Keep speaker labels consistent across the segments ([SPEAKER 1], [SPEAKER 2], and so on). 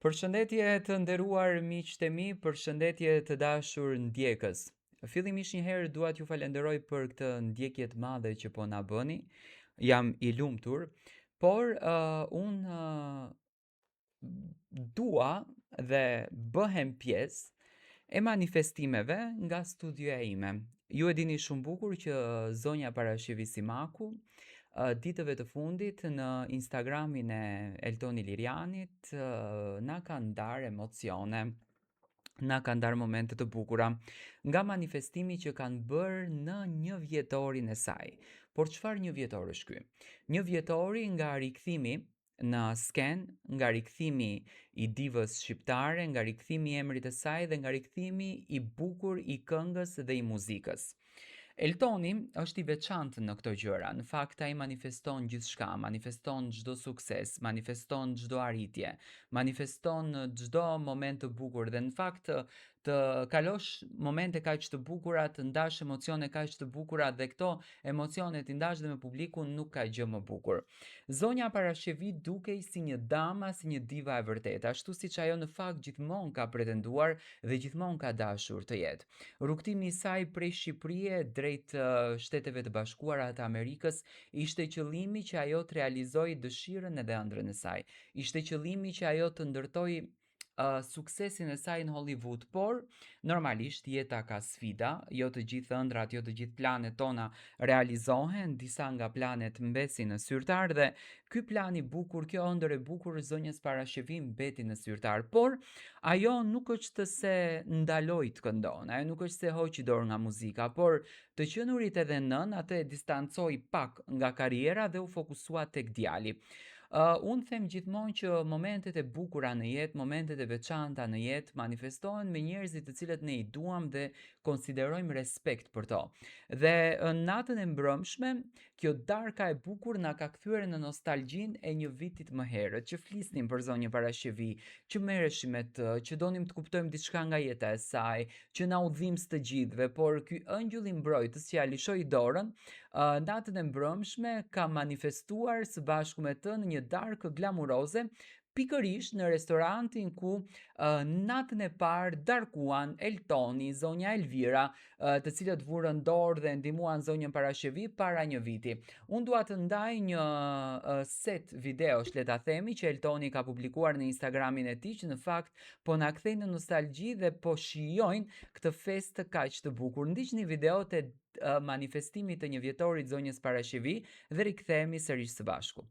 [SPEAKER 1] Përshëndetje të nderuar miqtë e mi, përshëndetje të dashur ndjekës. Fillimisht një herë dua t'ju falenderoj për këtë ndjekje të madhe që po na bëni. Jam i lumtur, por uh, unë uh, dua dhe bëhem pjesë e manifestimeve nga studioja ime. Ju e dini shumë bukur që zonja Parashqevi Simaku ditëve të fundit në Instagramin e Elton Ilirianit na ka ndarë emocione na ka ndarë momente të bukura nga manifestimi që kanë bërë në një vjetorin e saj. Por çfarë një vjetor është ky? Një vjetori nga rikthimi në skenë, nga rikthimi i divës shqiptare, nga rikthimi i emrit të saj dhe nga rikthimi i bukur i këngës dhe i muzikës. Eltoni është i veçantë në këto gjëra. Në fakt ai manifeston gjithçka, manifeston çdo sukses, manifeston çdo arritje, manifeston çdo moment të bukur dhe në fakt të kalosh momente kaq të bukura, të ndash emocione kaq të bukura dhe këto emocione t'i ndash dhe me publikun nuk ka gjë më bukur. Zonja Parashqevi dukej si një dama, si një diva e vërtetë, ashtu siç ajo në fakt gjithmonë ka pretenduar dhe gjithmonë ka dashur të jetë. Rrugëtimi i saj prej Shqipërie drejt Shteteve të Bashkuara të Amerikës ishte qëllimi që ajo të realizojë dëshirën edhe ëndrrën e saj. Ishte qëllimi që ajo të ndërtojë uh, suksesin e saj në Hollywood, por normalisht jeta ka sfida, jo të gjithë ëndrrat, jo të gjithë planet tona realizohen, disa nga planet mbesin në sirtar dhe ky plan i bukur, kjo ëndërr e bukur zonjës Parashqevi mbeti në sirtar, por ajo nuk është se ndaloi të këndon, ajo nuk është se hoqi dorë nga muzika, por të qenurit edhe nënë atë e distancoi pak nga karriera dhe u fokusua tek djali. Uh, unë them gjithmonë që momentet e bukura në jetë, momentet e veçanta në jetë manifestohen me njerëzit të cilët ne i duam dhe konsiderojmë respekt për to. Dhe natën e mbrëmshme, kjo darka e bukur na ka kthyer në nostalgjinë e një vitit më herët, që flisnim për zonjën Parashqevi, që merreshim me të, që donim të kuptojmë diçka nga jeta e saj, që na u dhimbs të gjithëve, por ky engjëlli mbrojtës që ia lëshoi dorën, natën e mbrëmshme ka manifestuar së bashku me të në një darkë glamuroze pikërisht në restorantin ku uh, natën e parë darkuan Eltoni, zonja Elvira, uh, të cilët vurën dorë dhe ndihmuan zonjën Parashqevi para një viti. Unë dua të ndaj një uh, set videosh, le ta themi, që Eltoni ka publikuar në Instagramin e tij, që në fakt po na kthejnë në nostalgji dhe po shijojnë këtë festë kaq të bukur. Ndiqni videot e manifestimit të një vjetorit zonjës Parashqevi dhe rikthehemi sërish së bashku.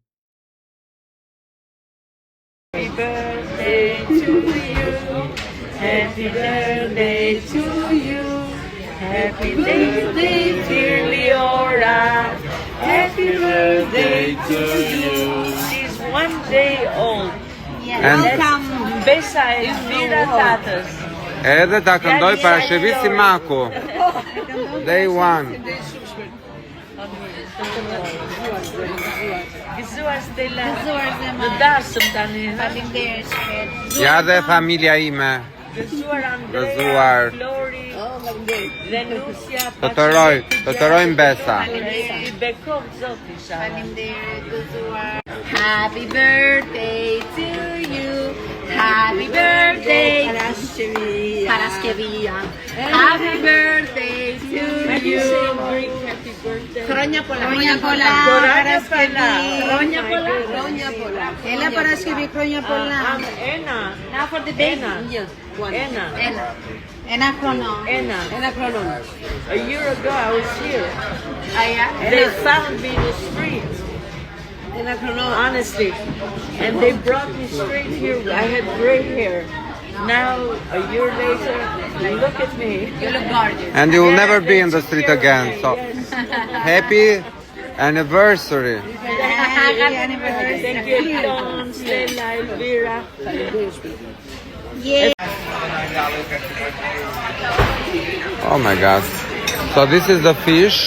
[SPEAKER 2] Happy birthday to you. Happy birthday to you. Happy birthday dear Leora. Happy birthday to you. She's one day old.
[SPEAKER 3] And
[SPEAKER 2] That's Besa Elvira Tatës.
[SPEAKER 3] Edhe ta këndoj Parashqevi Simaku. Day one.
[SPEAKER 2] Gëzuar Stella.
[SPEAKER 4] Gëzuar zemër.
[SPEAKER 2] Në dasëm tani.
[SPEAKER 4] Faleminderit shpejt.
[SPEAKER 3] Ja dhe familja ime.
[SPEAKER 2] Gëzuar Andrea,
[SPEAKER 3] Gëzuar.
[SPEAKER 2] Flori, dhe Nusja.
[SPEAKER 3] Të të roj, të të rojmë Besa.
[SPEAKER 2] I bekoft Zoti inshallah.
[SPEAKER 4] Faleminderit, gëzuar. Happy birthday to you. Happy birthday.
[SPEAKER 5] Parashqevia.
[SPEAKER 4] Paraskevia. Happy birthday to
[SPEAKER 2] How do you
[SPEAKER 4] you.
[SPEAKER 2] say in Greek happy birthday?
[SPEAKER 5] Χρόνια πολλά.
[SPEAKER 4] Χρόνια πολλά.
[SPEAKER 2] Χρόνια πολλά.
[SPEAKER 4] Χρόνια πολλά.
[SPEAKER 5] Χρόνια πολλά.
[SPEAKER 4] Έλα Παρασκευή, χρόνια πολλά.
[SPEAKER 2] Ένα.
[SPEAKER 4] Now for the baby.
[SPEAKER 2] Ένα. Ένα.
[SPEAKER 4] Ένα. Ένα χρόνο.
[SPEAKER 2] Ένα.
[SPEAKER 5] Ένα χρόνο.
[SPEAKER 2] A year ago I was here.
[SPEAKER 4] Aya.
[SPEAKER 2] They found me in the street.
[SPEAKER 5] Ένα χρόνο.
[SPEAKER 2] Honestly. And they brought me straight here. I had gray hair. Now, a year later, look at me.
[SPEAKER 4] You look gorgeous.
[SPEAKER 3] And you will never
[SPEAKER 2] Yeah,
[SPEAKER 3] be
[SPEAKER 2] they
[SPEAKER 3] in the
[SPEAKER 2] took
[SPEAKER 3] street
[SPEAKER 2] care of
[SPEAKER 3] again.
[SPEAKER 2] me,
[SPEAKER 3] So
[SPEAKER 2] yes.
[SPEAKER 3] happy anniversary.
[SPEAKER 4] Happy anniversary.
[SPEAKER 2] Thank you, Elton, Stella, Elvira.
[SPEAKER 4] Yeah.
[SPEAKER 3] Oh my god. So this is the fish.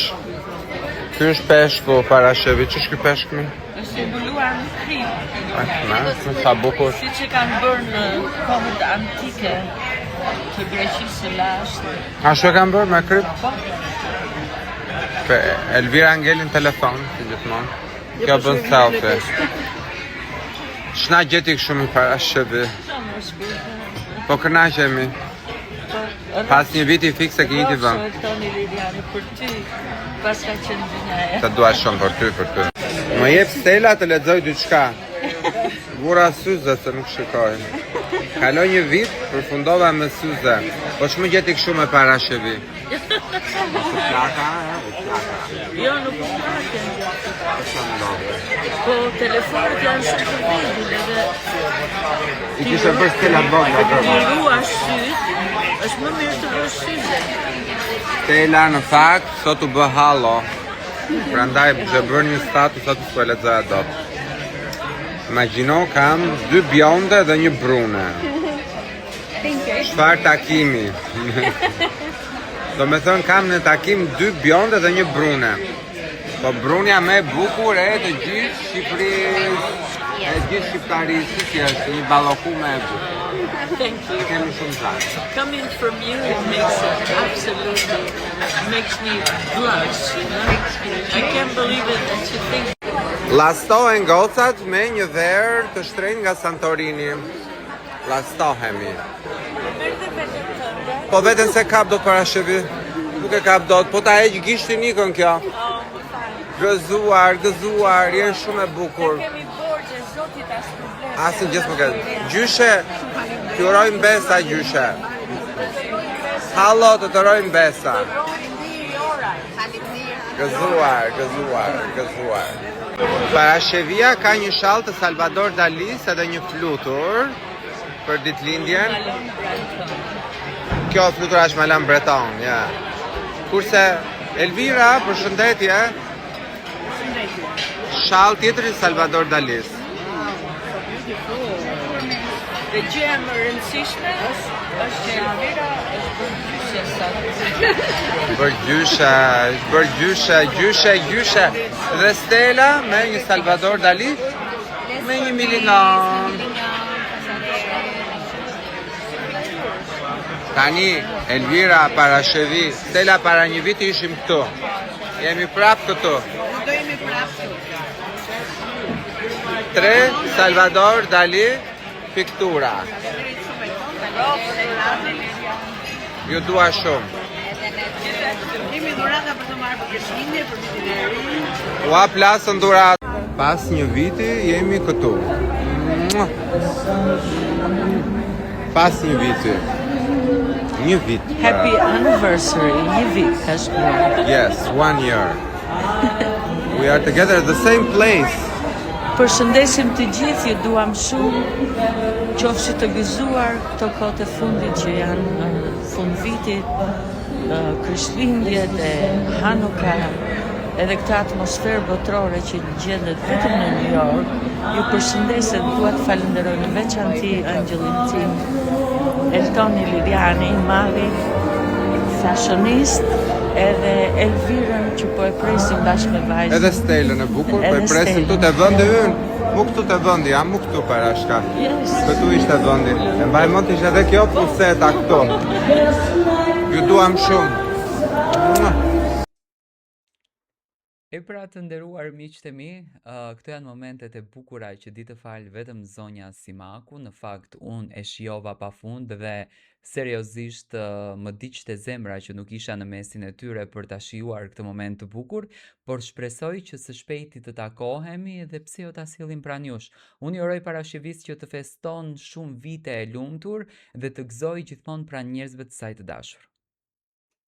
[SPEAKER 3] Ky është peshku Parashqevi. Ç'është ky peshk mi?
[SPEAKER 2] Është i mbuluar në kripë,
[SPEAKER 3] Aq, na, sa bukur.
[SPEAKER 2] siç e kanë bërë në kohët antike të Greqisë së lashtë.
[SPEAKER 3] Ashtu e kanë bërë me krip?
[SPEAKER 2] Po,
[SPEAKER 3] Pe, Elvira ngeli në telefon, si gjithmonë. Kjo bën selfie. Ç'na gjeti kështu mi Parashqevi? Po kënaqemi.
[SPEAKER 2] Po,
[SPEAKER 3] Pas një viti fiks e ke njëjtin vend.
[SPEAKER 2] Toni Liliani për ty, pas ka qenë dynjaja.
[SPEAKER 3] Të dua shumë për ty, për ty. Më jep Stela të lexoj diçka. Vura syze se nuk shikoj. Kaloi një vit, përfundova me syze. Po ç'më gjeti kështu me Parashqevi? U plaka, u plaka.
[SPEAKER 2] Jo, nuk u plake.
[SPEAKER 3] Po çfarë ndodhi?
[SPEAKER 2] Po telefonat janë shumë të vegjël edhe
[SPEAKER 3] I kishe bërë Stela vogla
[SPEAKER 2] Ti
[SPEAKER 3] atë.
[SPEAKER 2] ruash syt, është më mirë të vësh syze.
[SPEAKER 3] Stela në fakt sot u bë hallo. Prandaj kishe bërë një status aty s'po e lexoja dot. Imagjino kam dy bjonde dhe një brune. Çfarë takimi? Do me thënë kam në takim dy bjonde dhe një brune. Po brunja më e bukur e të gjithë Shqipërisë, e gjithë shqiptarisë, si është një ballokume e bukur.
[SPEAKER 2] Thank you.
[SPEAKER 3] E kemi shumë zanë.
[SPEAKER 2] Coming from you, it makes it absolutely makes me blush, you know? I can't believe it that you think
[SPEAKER 3] Llastohen gocat me një verë të shtrenjtë nga Santorini. Llastohemi. Po veten se kap dot Parashqevi. Nuk e kap dot, po ta heq gishtin ikën kjo. Gëzuar, gëzuar, je shumë e bukur.
[SPEAKER 2] Kemi borxhe, Zoti ta shpërbleftë.
[SPEAKER 3] Asnjë gjë s'më ke. Gjyshe, t'ju urojmë besa gjyshe. Hallo, të të urojmë besa. Gëzuar, gëzuar, gëzuar. Parashqevia ka një shall të Salvador Dalis edhe një flutur për ditëlindjen. Kjo flutura është Malan Breton, ja. Kurse Elvira, përshëndetje. Shall tjetër i Salvador Dalis.
[SPEAKER 2] Dhe gjëja më e rëndësishme është që Elvira është bërë gjyshe sot.
[SPEAKER 3] Bërë gjyshe, është bërë gjyshe, gjyshe, gjyshe. Dhe Stella me një Salvador Dali me një milion. Tani, Elvira Parashqevi, Stella para një viti ishim këtu. Jemi prap këtu.
[SPEAKER 5] Do jemi prapë këtu.
[SPEAKER 3] Tre Salvador Dali piktura. Ju dua shumë.
[SPEAKER 5] Kemi dhurata për të marrë për Krishtlindje, për vitin e ri.
[SPEAKER 3] Ua plasën dhurat. Pas një viti jemi këtu. Mua. Pas një viti. Një vit. pra.
[SPEAKER 2] Happy anniversary, një vit ka shkuar.
[SPEAKER 3] Yes, one year. We are together at the same place.
[SPEAKER 2] Përshëndesim të gjithë, ju duam shumë. Qofshi të gëzuar këto kohët e fundit që janë në fund vitit, Krishtlindjet e Hanukkah, edhe këtë atmosferë botërore që gjendet vetëm në New York. Ju përshëndes dhe dua të falenderoj në veçanti angjëllin tim, Elton Iliriani, i madhi, fashionist, edhe Elvirën që po e presim bashkë me vajzën.
[SPEAKER 3] Edhe Stelën e bukur, po e
[SPEAKER 2] Edhe
[SPEAKER 3] presim
[SPEAKER 2] Stelën.
[SPEAKER 3] këtu te vendi ynë. Mu këtu te vendi, jam mu këtu parashka.
[SPEAKER 2] Yes.
[SPEAKER 3] Këtu ishte vendi. E mbaj mend ishte edhe kjo puseta këtu. Ju duam shumë. Mua.
[SPEAKER 1] E pra të nderuar miqtë e mi, këto janë momentet e bukura që di të fal vetëm zonja Simaku. Në fakt unë e shijova pafund dhe seriozisht më diqte zemra që nuk isha në mesin e tyre për ta shijuar këtë moment të bukur, por shpresoj që së shpejti të takohemi dhe pse jo ta sjellim pranë jush. Unë i uroj Parashqevis që të feston shumë vite e lumtur dhe të gëzoj gjithmonë pranë njerëzve të saj të dashur.